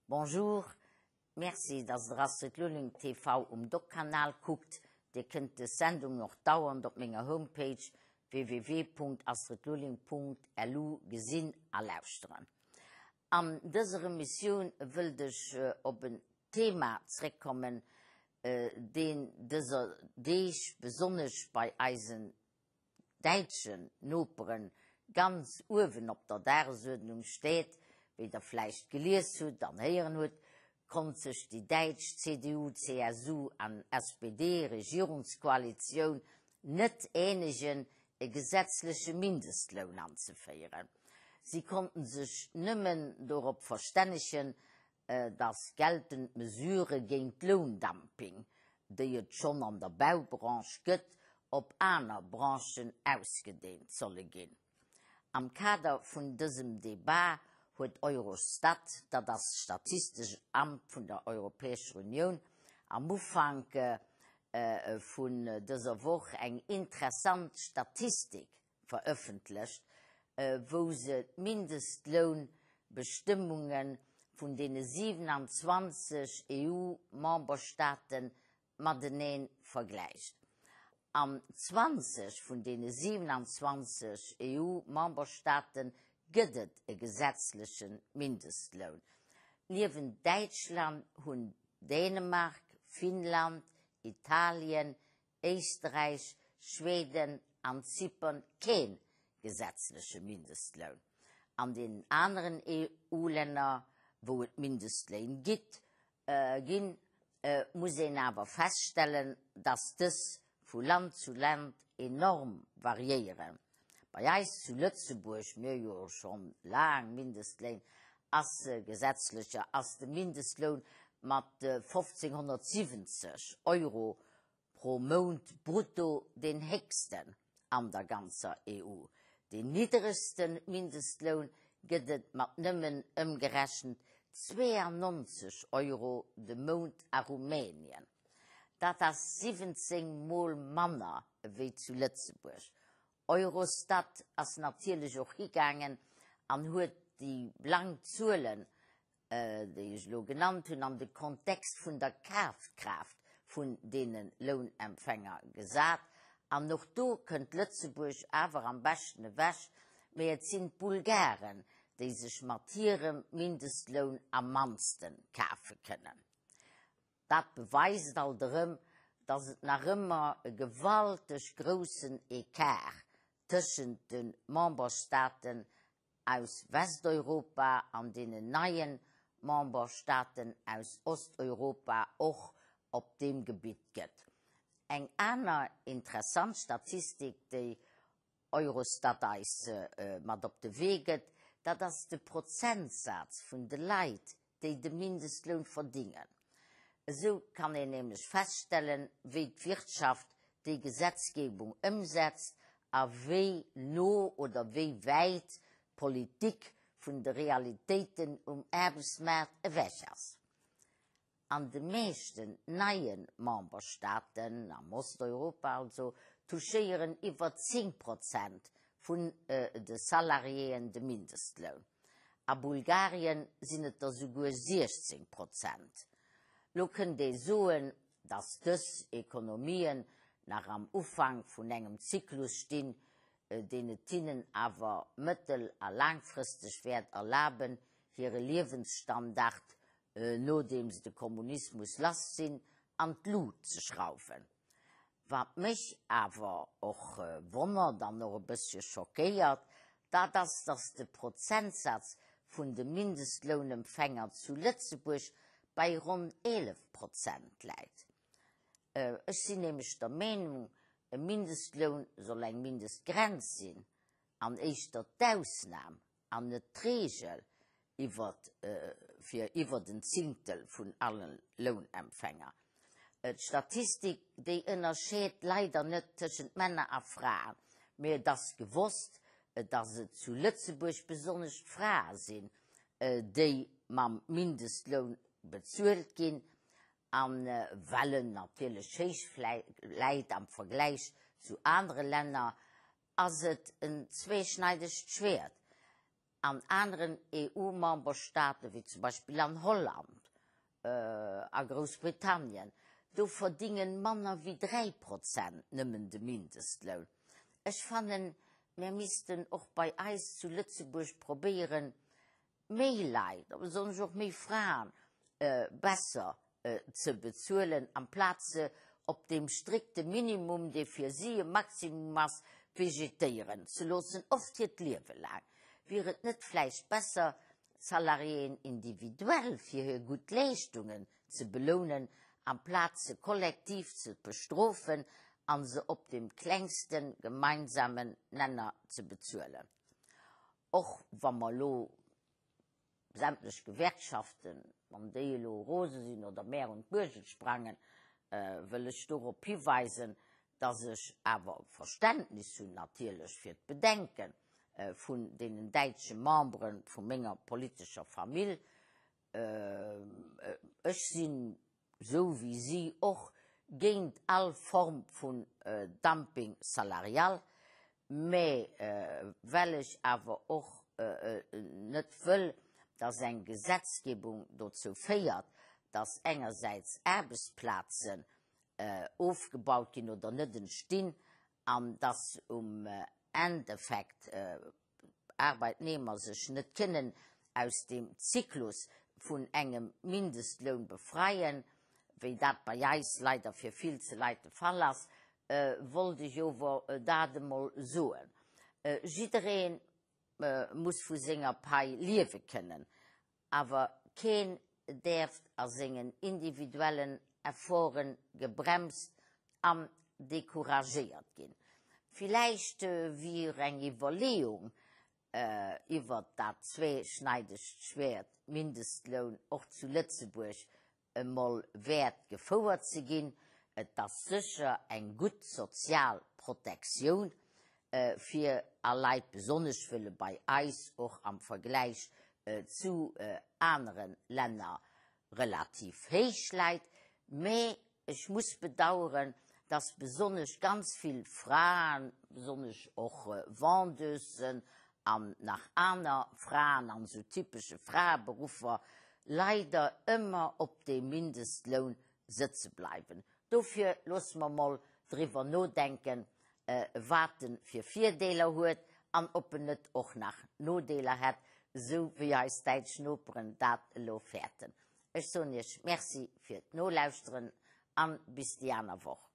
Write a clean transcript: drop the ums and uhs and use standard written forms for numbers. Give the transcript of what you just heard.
Bonjour, merci dass der Astrid Lulling TV um Doc-Kanal kuckt. Dir kënnt des Sendung och dauernd op menger Homepage www.astridlulling.lu gesinn a lauschteren. An dëser Emissioun wëllt ech op en Thema zréckkommen, deen dëser Deeg besonnesch bei eisen däitschen Noperen ganz uewen op der Dagesuerdnung steet. Wéi der vläicht gelies hutt an héieren hutt, konnt sech déi däitsch CDU, CSU an SPD-Regierungskoalitioun net eenegen, e gesetzleche Mindestloun anzeféieren. Si konnten sech nëmmen dorop verstännegen, datt geltend Mesurë géint Loundumping, déi et schonn an der Baubranche gëtt, op aner Branchen ausgedeent solle ginn. Am Kader vun dësem Debat huet Eurostat, dat ass d'statistesch Amt vun der Europäescher Unioun, am Ufank vun dëser Woch eng interessant Statistik verëffentlecht, wou se d'Mindestlounbestëmmunge vun deene 27 EU-Memberstaaten matenee vergläicht. An 20 vun deene 27 EU-Memberstaate gëtt et e gesetzleche Mindestloun. Niewent Däitschland hunn Dänemark, Finnland, Italien, Éisträich, Schweden an Zypern kee gesetzleche Mindestloun. An deenen aneren EU-Länner, wou et Mindestléin gitt, ginn, muss een awer feststellen, dass dës vu Land zu Land enorm variéieren. Bei eis zu Lëtzebuerg, mir hu jo schonn laang Mindestléin, ass gesetzlecher, ass de Mindestloun mat 1.570 Euro pro Mount brutto deen héchsten an der ganzer EU. Deen nidderegste Mindestloun gëtt et mat nëmmen ëmgerechent 92 Euro de Mount a Rumänien. Dat ass 17 Mol manner ewéi zu Lëtzebuerg. Eurostat ass natierlech och higaangen an huet déi blank Zuelen déi ech elo genannt hunn, an de Kontext vun der Kafkraaft vun deene Lounempfänger gesat. An och do kënnt Lëtzebuerg awer am beschten ewech, mä et sinn d'Bulgaren, déi sech mat hirem Mindestloun am mannste kafe kënnen. Dat beweist alt erëm, dass et nach ëmmer e gewalteg groussen Ecart tëschent de Memberstaaten aus Westeuropa an deenen neie Memberstaaten aus Osteuropa och op deem Gebitt gëtt. Eng aner interessant Statistik, déi Eurostat eis mat op de Wee gëtt, dat ass de Prozentsaz vun de Leit, déi de Mindestloun verdingen. Esou kann een nämlech feststellen, wéi d'Wirtschaft déi Gesetzgebung ëmsetzt a wéi no oder wéi wäit d'Politik vun de Realitéiten um Aarbechtsmaart ewech ass. An de meeschten neie Memberstaaten, am Osteuropa also, touchéieren iwwer 10 Prozent vun de Salariéen de Mindestloun. A Bulgarien sinn et der souguer 16 Prozent. Lo kënnt ee soen, datt dës Ekonomien nach am Ufank vun engem Zyklus stinn, deen et hinnen awer mëttel a laangfristeg wäert erlaben, hire Liewensstandard, nodeem se de Kommunismus lass sinn, an d'Lut ze schrauwen. Wat mech awer och wonnert an och e bëssche schockéiert, dat ass, dass de Prozentsaz vun de Mindestlounempfänger zu Lëtzebuerg bei ronn 11 Prozent läit. Ech sinn nämlech der Meenung, e Mindestloun soll eng Mindestgrenz sinn an éischter d'Ausnam an net d'Reegel iwwer fir iwwert en Zingtel vun alle Lounempfänger. D'Statistik, déi ënnerscheet leider net tëschent Männer a Fraen, mee et ass gewosst, dass et zu Lëtzebuerg besonnesch d'Frae sinn, déi mam Mindestloun bezuelt ginn, a well en natierlech héich läit am Vergläich zu anere Länner, ass et en zweeschneidegt Schwäert. An aneren EU-Memberstaaten, wéi zum Beispill an Holland a Groussbritannien, do verdingen manner wéi 3 Prozent nëmmen de Mindestloun. Ech fannen, mär missten och bei eis zu Lëtzebuerg probéieren, méi Leit, a besonnesch och méi Fraen, besser ze bezuelen, amplaz se op deem strikte Minimum, dee fir si e Maximum ass, vegetéieren ze loossen, oft hiert Liewe laang. Wier et net vläicht besser, d'Salariéen individuell fir hir gutt Leeschtungen ze belounen, amplaz se kollektiv ze bestrofen a se op dem klengste gemeinsamen Nenner ze bezuelen? Och wa mer elo sämtlech Gewerkschaften, wann déi elo rose sinn oder mär un d'Buergel sprangen, wëll ech dorop hiweisen, dass ech awer Verständnis hunn natierlech fir d'Bedenke vun deenen däitsche Membere vu menger politescher Famill. Ech sinn sou wéi si och, géint all Form vun Dumping salarial, mä well ech awer och net wëll, dass eng Gesetzgebung dozou féiert, dass engersäits Aarbechtsplazen ofgebaut ginn oder net entstinn an dass um Endeffekt Arbeitnehmer sech net kënnen aus dem Zyklus vun engem Mindestloun befreien, wéi dat bei eis leider fir vill ze Leit de Fall ass, wollt ech ower dat emol soen. Jidderee muss vu senger Pai liewe kënnen, Awer keen däerft a sengen individuellen Efforte gebremst an decouragéiert ginn. Villäicht wier eng Iwwerleeung iwwert dat zweeschneidegt Schwäert Mindestloun och zu Lëtzebuerg emol wäert gefouert ze ginn. Et ass sécher eng gutt sozial Protektioun fir all Leit, besonnesch wëll e bei eis och am Vergläich zu anere Länner relativ héich läit. Mä ech muss bedauern, dass besonnesch ganz vill Fraen, besonnesch och Vendeusen an nach aner Fraen an esou typesche Fraeberuffer, leider ëmmer op deem Mindestloun sëtze bleiwen. Dofir loosse mer mol driwwer nodenken, wat en fir Virdeeler huet an ob en net och nach Nodeeler hätt, esou wéi eis däitsch Noperen dat elo fäerten. Ech soen Iech Merci fir d'Nolauschteren an bis déi aner Woch.